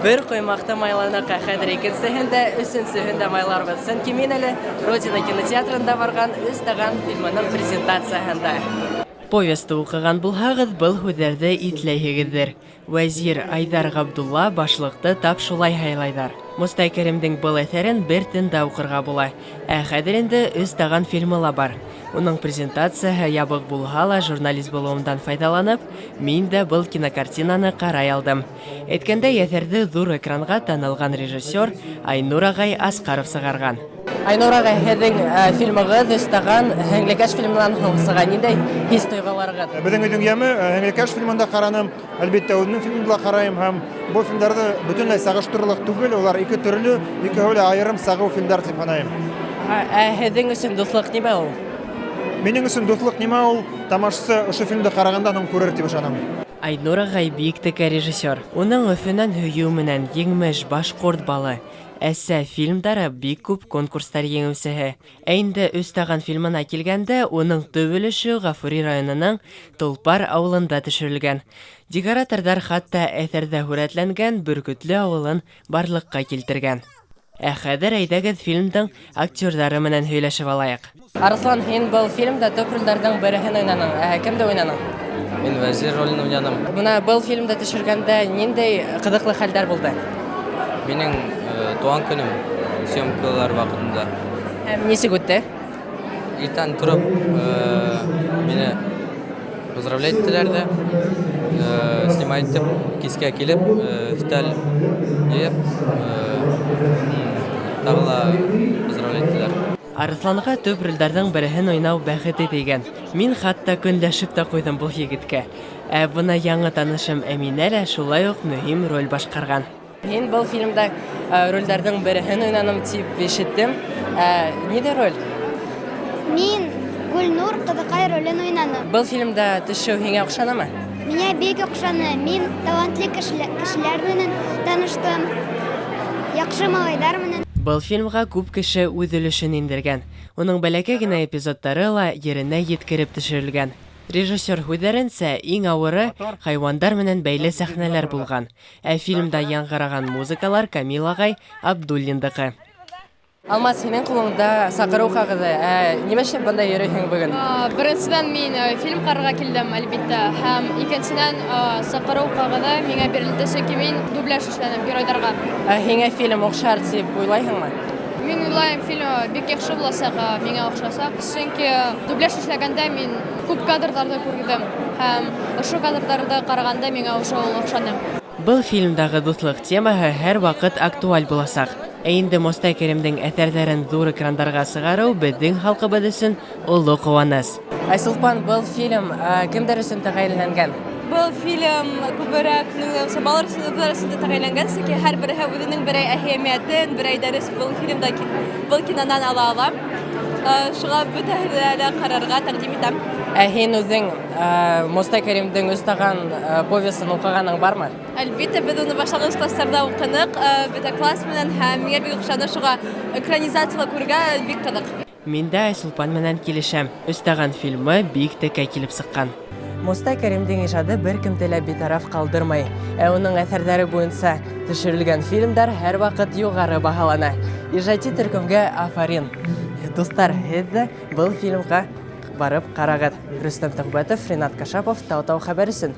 Бер ҡоймаҡты майланыҡ, ә хәҙер икенсеһен дә, өсөнсөһөн дә майларбыҙ. Сөнки мин әле Родина кинотеатрында барған Өс таған фильмының презентацияһында. Повесты уҡыған булһағыҙ, был һүҙҙәрҙе иҫләйһегеҙҙер. Вәзир Айҙар Ғабдулла башлыҡты тап шулай һайлайҙар. Мостай Кәримдең был әҫәрен бер тында уҡырға була. Ә хәҙер инде Өс таған фильмы ла бар. Уның презентацияһы ябыҡ булһа ла, журналист булыуымдан файҙаланып, мин дә был кинокартинаны ҡарай алдым. Әйткәндәй, әҫәрҙе ҙур экранға танылған режиссер Айнур ағай Асҡаров сығарған. Айнур ағай, һеҙҙең фильмығыҙ Өс таған Һеңлекәш фильмынан һуң сыға. Ниндәй хис-тойғоларығыҙ? Беҙҙең өйҙөң йәме Һеңлекәш фильмын да ҡараным. Әлбиттә, үҙемдең фильмымды ла ҡарайым һәм был фильмдарҙы бөтөнләй сағыштырырлыҡ түгел, улар ике төрлө, икеһе лә айырым сағыу фильмдар тип һанайым. Ә һеҙҙең өсөн дуҫлыҡ нимә ул? Минең өсөн дуҫлыҡ нимә ул, тамашасы ошо фильмды ҡарағандан һуң күрер тип ышанам. Айнур ағай бик текә режиссер. Уның Өфөнән һөйөү менән Еңмеш, Башҡорт балы, Әсә фильмдары бик күп конкурстар еңеүсеһе. Ә инде Өс таған фильмына килгәндә, уның төп өлөшө Ғафури районының Толпар ауылында төшөрөлгән. Декораторҙар хатта әҫәрҙә һүрәтләнгән Бөркөтлө ауылын барлыҡҡа килтергән. Ә хәҙер әйҙәгеҙ фильмдың актерҙары менән һөйләшеп алайыҡ. Арыҫлан, һин был фильмда төп ролдәрҙең береһен уйнаның. Ә кемде уйнаның? Мин вәзир ролен уйнаным. Бына был фильмда төшөргәндә ниндәй ҡыҙыҡлы хәлдәр булды? Минең тыуған көнөм съемкалар ваҡытында. Һәм нисек үтте? Иртән тороп мине поздравлять иттеләр ҙә, снимать итеп, кискә килеп, өҫтәл йыйып, тағы ла поздравлять иттеләр. Арыҫланға төп ролдәрҙең береһен уйнау бәхете тейгән. Мин хатта көнләшеп тә ҡуйҙым был егеткә. Ә бына яңы танышым Әминә лә шулай уҡ мөһим роль башҡарған. Һин был фильмда ролдәрҙең береһен уйнаным тип ишеттем. Ә ниндәй роль? Мин Гөлнур ҡыҙыҡай ролен уйнаным. Был фильмда төшөү һиңә оҡшанымы? Миңә бик оҡшаны. Мин талантлы кешеләр менән таныштым. Яҡшы малайҙар менән. Был фильмға күп кеше үҙ өлөшөн индергән. Уның бәләкәй генә эпизодтары ла еренә еткереп төшөрөлгән. Режиссер һүҙҙәренсә, иң ауыры хайуандар менән бәйле сәхнәләр булған. Ә фильмда яңғыраған музыкалар Камил ағай Абдуллиндыҡы. Алмаз, һинең ҡулыңда саҡырыу ҡағыҙы. Ә нимә эшләп бында йөрөйһөң бөгөн? Беренсенән, мин фильм ҡарарға килдем, әлбиттә. Һәм икенсенән, саҡырыу ҡағыҙы миңә бирелде, сөнки мин дубляж эшләнем геройҙарға. Ә һиңә фильм оҡшар тип уйлайһыңмы? Мин уйлайым, фильм бик яҡшы буласаҡ, миңә оҡшасаҡ. Сөнки дубляж эшләгәндә мин күп кадрҙарҙы күрҙем. Һәм ошо кадрҙарҙы ҡарағанда миңә ошо ул оҡшаны. Был фильмдағы дуҫлыҡ темаһы һәр ваҡыт актуаль буласаҡ. Ә инде Мостай Кәримдең әҫәрҙәрен ҙур экрандарға сығарыу беҙҙең халҡыбыҙ өсөн оло ҡыуаныс. Айсулпан, был фильм кемдәр өсөн тәғәйенләнгән? Был фильм күберәк, минең уйлауымса, балалар өсөн, ололар өсөн дә тәғәйенләнгән, сөнки һәр береһе үҙенең берәй әһәмиәтен, берәй дәрес был фильмда, был кинонан ала ала. Шуға бөтәһенә лә ҡарарға тәҡдим итәм. Ә һин үҙең Мостай Кәримдең Өс таған повесын уҡығаның бармы? Әлбиттә, беҙ уны башланғыс класстарҙа уҡыныҡ, бөтә класс менән, һәм миңә бик оҡшаны, шуға экранизацияла күрергә бик ҡыҙыҡ. Мин дә Айсулпан менән килешәм. Өс таған фильмы бик текә килеп сыҡҡан. Мостай Кәримдең ижады бер кемде лә битараф ҡалдырмай. Ә уның әҫәрҙәре буйынса төшөрөлгән фильмдар һәр ваҡыт юғары баһалана. Ижади төркөмгә афарин. Дуҫтар, һеҙ ҙә был фильмға барып ҡарағыҙ. Рөстәм Төхбәтов, Ринат Кашапов, Тау-Тау хәбәр өсөн.